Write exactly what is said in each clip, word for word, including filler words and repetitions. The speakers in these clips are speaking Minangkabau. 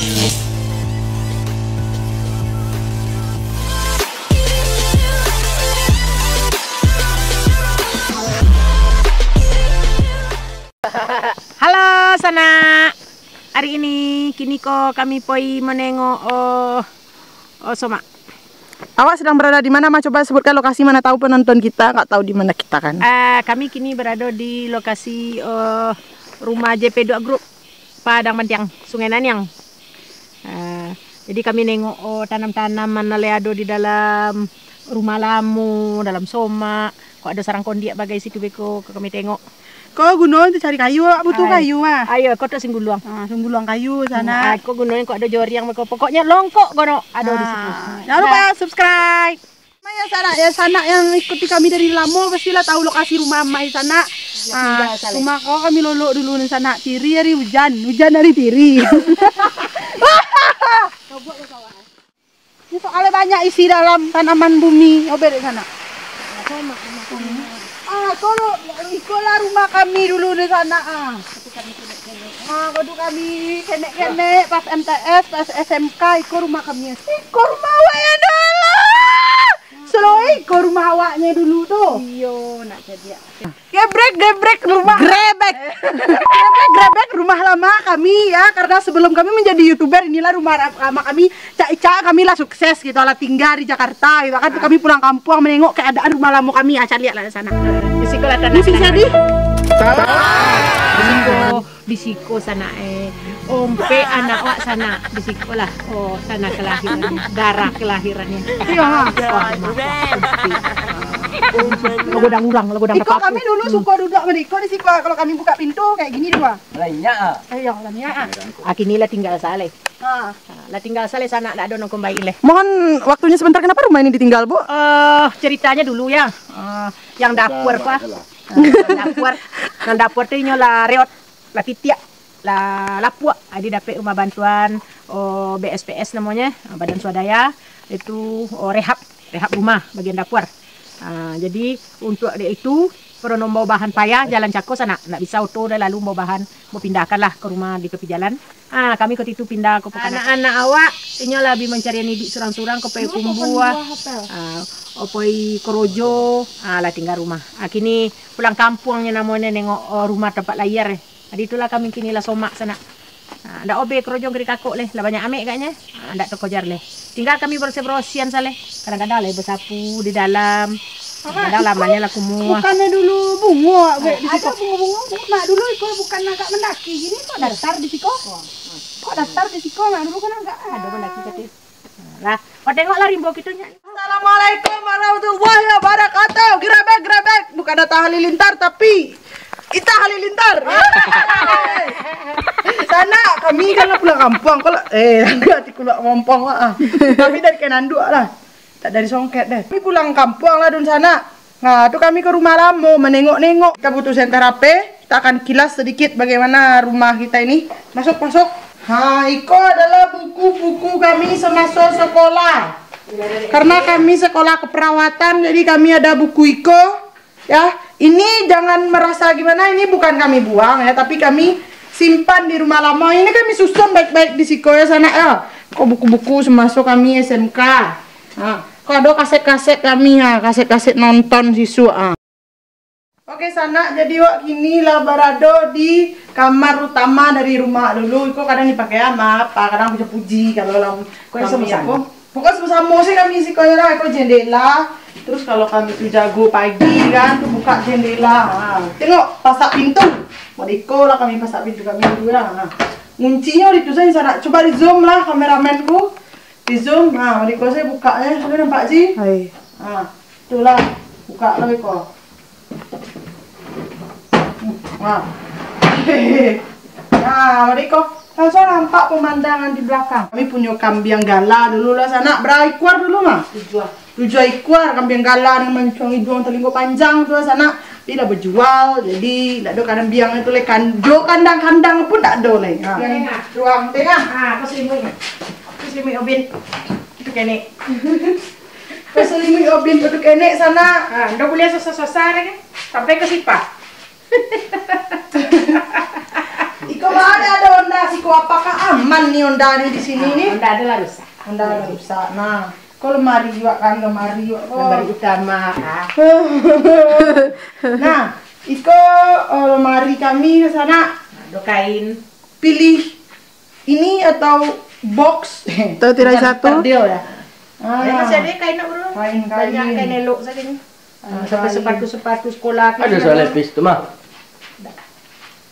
Halo, sanak. Hari ini, kini ko kami poi manengok, oh, oh, somak. Awak sedang berada di mana, Ma? Coba sebutkan lokasi, mana tahu penonton kita nggak tahu di mana kita, kan? Ah, kami kini berada di lokasi, eh, rumah J P dua Group, Padang Bantiang, Sungai Naniang. Ah, jadi kami nengok, oh, tanam-tanaman nan lai ado di dalam rumah lamo, dalam somak. Kok ado sarang kondiak bagai situ beko, ka kami tengok. Ko guno tu cari kayu, butuh Ai. kayu, ah. Ayo, ko tu singguluang. Ah, singguluang kayu sana. Ah, ko gunonyo kok ado joriang beko. Pokoknyo longkok kono ado di situ. Ah, jangan lupa subscribe. Mai ya sanak, ya sanak yang ikuti kami dari lamo pastilah tahu lokasi rumah Amai sanak. Ah, rumah ko kami lolok dulu ni sanak. Tiri hari hujan, hujan hari tiri. Ini soalnya banyak isi dalam tanaman bumi. Obek dek sanak. Ah, ko lo, iko lah rumah kami dulu di sanak, ah. Ah, ko tu kami kenek-kenek pas M T S, pas S M K, iko rumah kami. Iko rumah awak yang dulu. Selalu iko rumah awaknya dulu tu. Iyo, nak jadi. Gebrek, gebrek rumah. Grebek. Gebrek, grebek rumah lama kami ya, karena sebelum kami menjadi YouTuber, inilah rumah ra-, lama kami. Cak Ica kami lah sukses gitu, lah tinggal di Jakarta gitu kan. Kami pulang kampuang menengok keadaan rumah lamo kami. Ah, caliak lah di sana. Di siko lah tanah. Musim jadi. Di siko, di siko sanak, eh. Ompek anak wak sanak, di siko lah. Oh, tanah kelahirannya, darah kelahirannya. Iya, ha. Wah, rumah, wah, ompek. Lagu dang urang, lagu dang Iko kami dulu suko duduk sama Iko di siko. Kalau kami buka pintu kayak gini dua. Lainnya, ah. Ayo, lainnya, ah. Ah, kini lah tinggal saleh. Ah. Ah, lah tinggal saleh sanak, dak ado nang kumbai leh. Mohon waktunya sebentar, kenapa rumah ini ditinggal, Bu? Eh, ceritanya dulu ya. Eh, yang dapur apa? Ah, yang dapur, yang dapur tu inyo lah reot, lah titiak, lah lapuak. Jadi dapek rumah bantuan, oh, B S P S namonyo, ah, Badan Swadaya, itu, oh, rehab, rehab rumah bagian dapur. Ah, jadi untuk dek itu, karano mambawa bahan payah, jalan cako sanak, ndak bisa oto dah lalu mambawa bahan, mau pindahkanlah ke rumah di tepi jalan. Ah, kami waktu itu pindah ke Pekan. Anak-anak awak, inyo lah bi mancarian iduik surang-surang, ko pai kumbuah, ah, ko pai korojo, ah, lah tinggal rumah. Ah, kini pulang kampuangnyo namonyo nengok, oh, rumah tempat lahir, eh. Jadi itulah kami kini lah somak sanak. Ah, ndak obe korojo ngeri kakok leh, lah banyak amek agaknyo. Ah, ndak takojar leh. Tinggal kami barosiah-barosiahan saleh. Kadang-kadang lah basapu di dalam. Kadang-kadang lamanyo lah kumuah. Bukannya dulu bungo, Bek, di siko. Ada bungo-bungo, Bu. Nah, dulu iko bukan agak mendaki gini, kok datar di siko? Kok datar di siko? Nah, dulu kan agak, ada mendaki, kata. Lah, kau tengoklah rimbo kito nyak. Assalamualaikum warahmatullahi wabarakatuh. Gerabek, gerabek. Bukan datang halilintar, tapi kita halilintar. Sanak, kami kan lah pulang kampuang. Kalau, eh, hati kulak mompong, ah. Kami dari Kenanduk lah. Tak dari Songket deh. Kami pulang kampuang lah, dunsanak. Nah, tu kami ke rumah lamo, menengok-nengok. Kita butuh senter H P, kita akan kilas sedikit bagaimana rumah kita ini. Masuk, masuk. Ha, iko adalah buku-buku kami semasa sekolah. Karena kami sekolah keperawatan, jadi kami ada buku iko. Ya, ini jangan merasa gimana, ini bukan kami buang ya, tapi kami simpan di rumah lama. Ini kami susun baik-baik di siko ya, sanak ya. Kok buku-buku semasa kami S M K. Ha, kok ada kaset-kaset kami ha, kaset-kaset nonton siswa ha. Oke, sanak, jadi wak kini lah barado di kamar utama dari rumah dulu. Iko kadang dipakai ama apa, kadang puji-puji kalau lah kami sama-sama. Pokoknya sama-sama sih kami siko lah, iko jendela. Terus kalau kami tu jago pagi kan, tu buka jendela. Ha. Tengok, pasak pintu. Modeko lah kami pasak pintu kami dulu lah. Ha. Nguncinyo di tu saja, sanak. Coba di zoom lah kameramenku. Di zoom, ha, modeko saja bukaknyo. Sudah nampak, Ji? Hai. Ha, itulah. Buka lah iko. Nah. Nah, modeko. Langsung nampak pemandangan di belakang. Kami punyo kambiang gala dulu lah, sanak. Bara ikuar dulu mah? Tujuah. Tujuah ikuar kambiang gala nan mancuang iduang, talinggo panjang tu lah, sanak. Tapi lah bajual, jadi ndak ado kambiang tu lai. Kan-, jo kandang-kandang pun ndak ado lai. Ha. Tengah. Ruang tengah. Ah, aku selimuik. Aku selimuik obin. Itu kenek. Kau selimuik obin tu kenek, sanak. Ha, ndak buliah susah-susah lagi. Sampai ke sipah. Iko mah ado onda siko apakah am? Kan ni onda ni di sini ni. Onda adalah rusak. Onda adalah rusak. Nah, ko lemari juga kan, lemari juga ko. Lemari utama. Nah, iko, eh, lemari kami di sana. Ado kain. Pilih ini atau box. Atau tirai satu. Perdil ya. Ah. Masih ada kain nak, bro? Kain-kain. Banyak kain elok saja ni. Ah, sampai sepatu-sepatu sekolah. Ada soal lepis tu mah.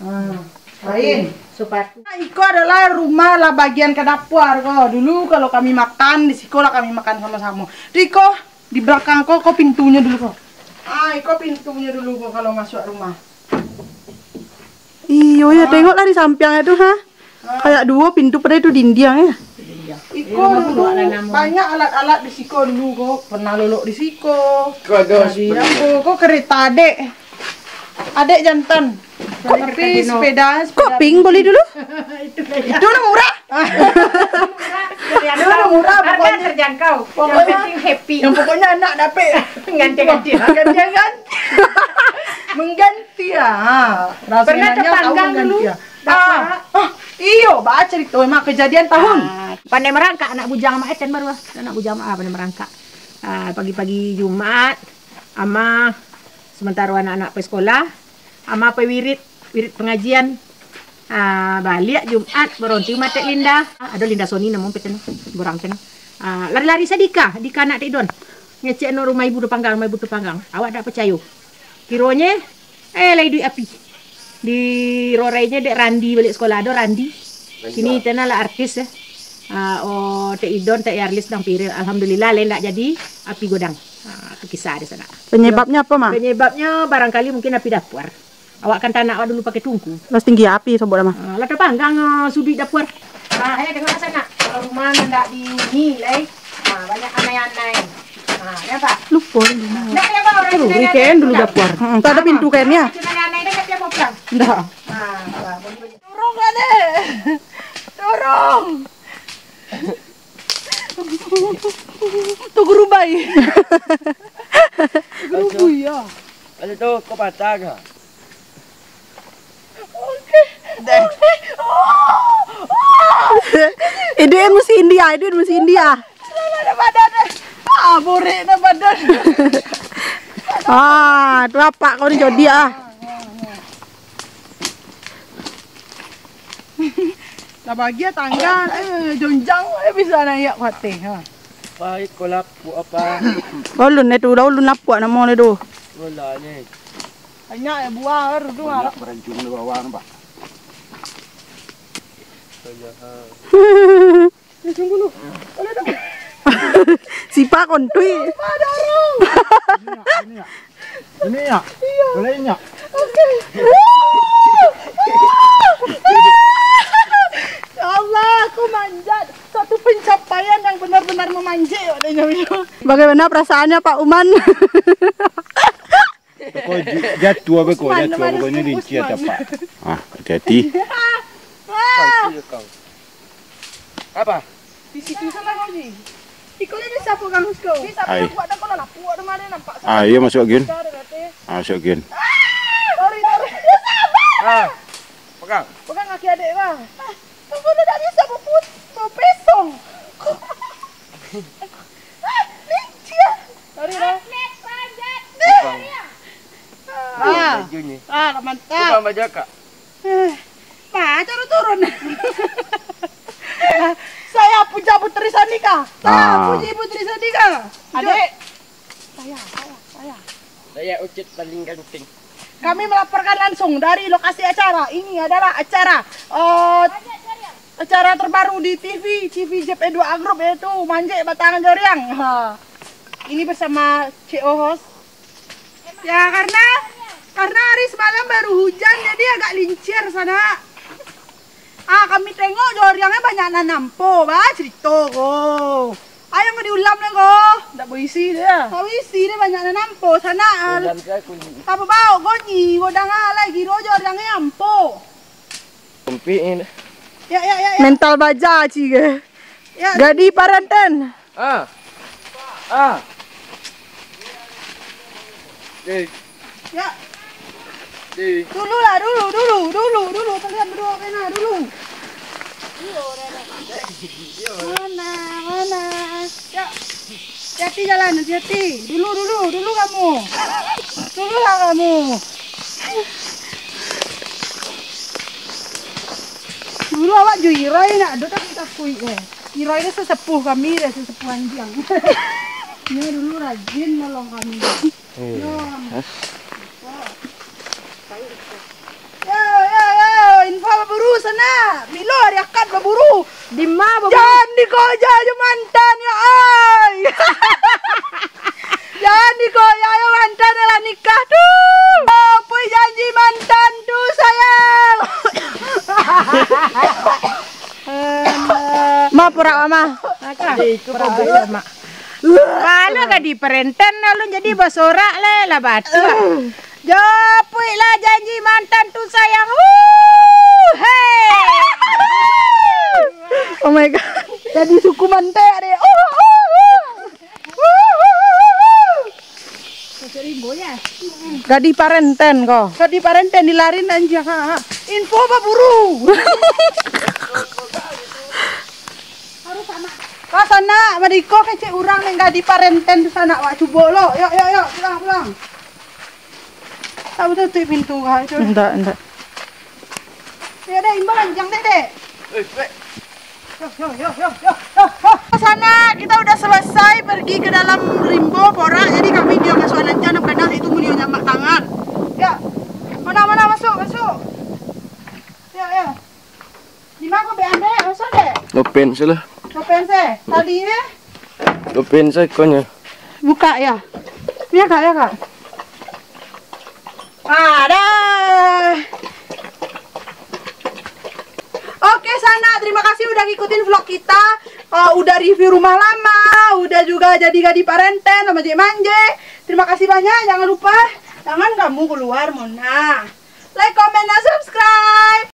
Ah, lain. Sepatu. Nah, iko adalah rumah lah bagian ka dapur ko. Dulu kalau kami makan, di siko lah kami makan samo-samo. Di ko, di belakang ko, ko pintunyo dulu ko. Ah, iko pintunyo dulu ko kalau masuk rumah. Iyo ya, tengoklah di sampiang tu, ha. Kayak duo pintu, padahal itu dindiang ya. Iko dulu banyak alat-alat di siko dulu ko. Pernah lolok di siko. Ko ado sepeda. Ko kereta adek. Adek jantan. Tapi sepeda, sepeda. Kok pink boli dulu? Itu lah murah. Itu lah murah, pokoknya terjangkau. Yang penting happy. Yang pokoknya anak dapek. Ganti-ganti. Ganti-ganti. Mengganti ya. Ha, pernah terpanggang dulu. Ah, iyo, ba carito mak kejadian tahun. Ah, pandai merangkak anak bujang mak Ecen baru ah. Anak bujang mak ah, pandai merangkak. Ah, pagi-pagi Jumat, ama sementara anak-anak pai sekolah, ama pai wirid, wirid pengajian. Ah, baliak Jumat, baronti rumah Tek Linda. Ah, ado Linda Sony namo peten, borang ten. Ah, lari-lari sadikah, di kanak Tek Don. Ngecek no rumah ibu tu panggang, rumah ibu tu panggang. Awak dak percayo. Kironye, eh, lai iduik api. Di rorainye dek Randi baliak sekolah, ado Randi. Kini tena lah artis ya. Ah, oh, Tek Idon, Tek Yarlis dang piril. Alhamdulillah, lai ndak jadi api godang. Ah, tu kisah di sana. Penyebabnya apa, Ma? Penyebabnya barangkali mungkin api dapur. Awak kan tanak awak dulu pakai tungku. Lah tinggi api sobok dah, Ma. Ah, lah tapanggang, ah, suduik dapur. Ah, eh, tengok lah sana. Kalau rumah nan dak di ni, lai. Ah, banyak anai-anai. Ah, nampak? Lupa dulu. Ndak ada apa orang Cina kan dulu dapur. Hmm, tak ada pintu kan ya? Cina anai dah kat tiap orang. Ndak. Ah, apa? Turun kan eh? Turun. Tu gerubai. Gerubai ya. Kalau tu kau patah ke? Iduik musim India, iduik musim India. Ah, borek dah badan. Ah, tu apak kau ni jodiak ah. Lah bagian tangga, eh, jonjang, eh, bisa naiak kuateh, ha. Baik, kau lapuak apa? Ulun eh tu, dah ulun lapuak namo ni tu. Bola ni. Banyak ya buah baru tu, ah. Banyak beranjung di bawah nampak. Banyak, ha. Ni tunggu lu. Boleh dah. Sipa kontui. Sipa dorong. Ini ya, ini ya. Ini ya. Iya. Boleh ini ya. Oke. Ya Allah, aku manjat. Suatu pencapaian yang benar-benar memanjat, katanya. Bagaimana perasaannya, Pak Uman? Beko ju-, jatuah, beko Usman, jatuah, beko ni lincir tapak. Ah, hati-hati. Wah. Apa? Di situ sana kau ni. Iko ni bisa pegang kau. Bisa pegang kuat dah kalau lapuak tu mana nampak. Ah, iya, masuk angin. Ah, masuk angin. Tarik, tarik. Ah, pegang. Pegang kaki adik lah. Kau dah tak bisa berput-, berpesong. Ah, lincir. Tarik lah. Bang. Ah. Bajunyo. Ah, lah mantap. Bang, baju akak. Eh, bah, turun-turun. Saya puja Putri Sandika. Saya puji Putri Sandika. Adik. Saya, saya, saya. Saya Ucut paling ganteng. Kami melaporkan langsung dari lokasi acara. Ini adalah acara, eh, acara terbaru di T V, T V J P dua A Group, yaitu Manjek Batang Joriang. Ha. Ini bersama C O host. Ya, karena, karena hari semalam baru hujan, jadi agak lincir sana. Ah, kami tengok joriangnyo banyak nan nampo, bah, cerito ko. Ayo, nggak diulam lah ko. Ndak berisi dia. Ndak berisi dia, banyak nan nampo sana. Ulam tu aku ni. Apa bau ko ni? Ko danga lagi, ro joriangnyo ampo. Kempik ni. Ya, ya, ya, ya. Mental baja, Ci, ke? Ya. Jadi paranten. Ah. Ah. Deh. Ya. Deh. Dulu lah, dulu, dulu, dulu, dulu. Kalian berdua kena dulu. Mana, mana? Yuk. Hati-hati jalan, hati-hati. Dulu, dulu, dulu kamu. Dululah kamu. Dulu awak jo Irai nak ado tapi takuik eh. Irai dia sesepuh kami, dia sesepuh anjiang. Dia dulu rajin nolong kami. Iya. Yo, yo, yo, info baburu sanak. Bilo hari akad baburu. Di ma baburu? Jan dikoja jo mantan yo ai. Jan dikoja jo mantan lah nikah tu. Apuih janji mantan tu sayang. Ma porak mama. Iko porak mama. Mano gadih parenten alun jadi basorak le lah batuak. Japuiklah janji mantan tu sayang. Wuh, hei. Oh my god. Jadi suku mantek deh. Oh, oh, oh. Gadih parenten ko. Gadih parenten dilarin anjiang ha. Info baburu. Harus sama. Pas anak madiko kecek urang neng gadih parenten tu sanak wak cubo lo. Yok yok yok pulang pulang. Tak betul tutup pintu kah itu. Ndak ndak. Ya deh imbang anjiang deh deh. Eh, Pek. Yo, yo, yo, yo, yo, yo, yo. Sana kita udah selesai pergi ke dalam rimbo porak, jadi kami dia masuk aja nak berenang itu mulio nyamak tangan. Ya. Mana mana masuk, masuk. Ya, ya. Di mana kau bean deh? Masuk deh. Open salah. Open sih. Tadi ni. Open sakonyo. Buka ya. Ya kak, ya kak. Ada. Oke sana, terima kasih udah ngikutin vlog kita. Eh, udah review rumah lama, udah juga jadi gadih parenten sama Jek Manje. Terima kasih banyak, jangan lupa jangan kamu keluar Mona. Like, comment, dan subscribe.